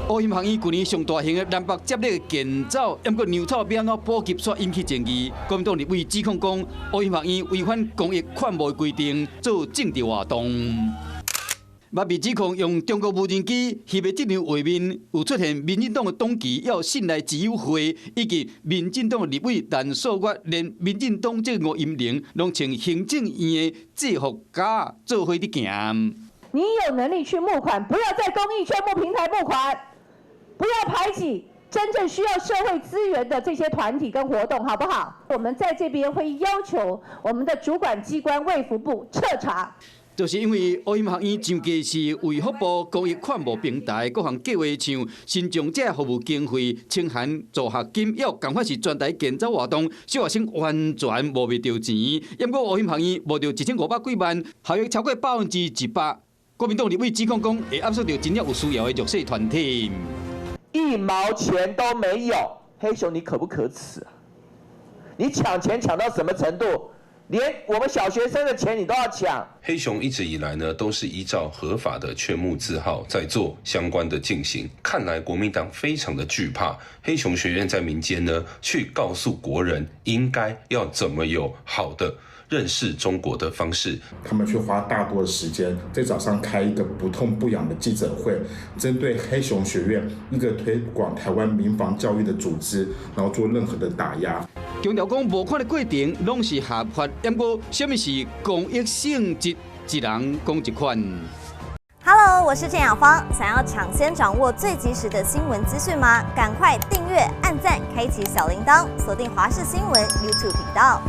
烏音學院舊年上大型的南北接力健走，毋過糧草欲按怎補給煞引起爭議。國民黨立委指控講，烏音學院違反公益勸募的規定，做政治活動。嘛被指控用中國無人機翕的這張畫面，有出現民進黨的黨旗，猶有信賴之友會，以及民進黨的立委陳素月，連民進黨這個吳音寧，攏穿行政院的制服甲做伙佇行。你有能力去募款，不要在公益勸募平台募款，不要排擠真正需要社會資源的這些團體跟活動，好不好？我們在這邊會要求我們的主管機關衛福部徹查。就是因為烏音學院上架是衛福部公益勸募平台，各項計劃像身障者服務經費、清寒助學金，猶共款是全台健走活動，小學生完全募袂著錢。毋過烏音學院募著1500幾萬，效益超過100%。國民黨立委指控講，會壓縮著真正有需要的弱勢團體。一毛錢都沒有，黑熊你可不可恥啊？你搶錢搶到什麼程度？連我們小學生的錢你都要搶？黑熊一直以來呢，都是依照合法的勸募字號在做相關的進行。看來國民黨非常的懼怕黑熊學院在民間呢，去告訴國人應該要怎麼有好的認識中國的方式。他們卻花大多的時間在早上開一個不痛不癢的記者會，針對黑熊學院一個推廣台灣民防教育的組織，然後做任何的打壓。強調講募款的過程攏是合法，毋過啥物是公益性質，一人講一款。 Hello，我是鄭雅芳，想要搶先掌握最及時的新聞資訊嗎？趕快訂閱、按讚、開啟小鈴鐺，鎖定華視新聞 YouTube 頻道。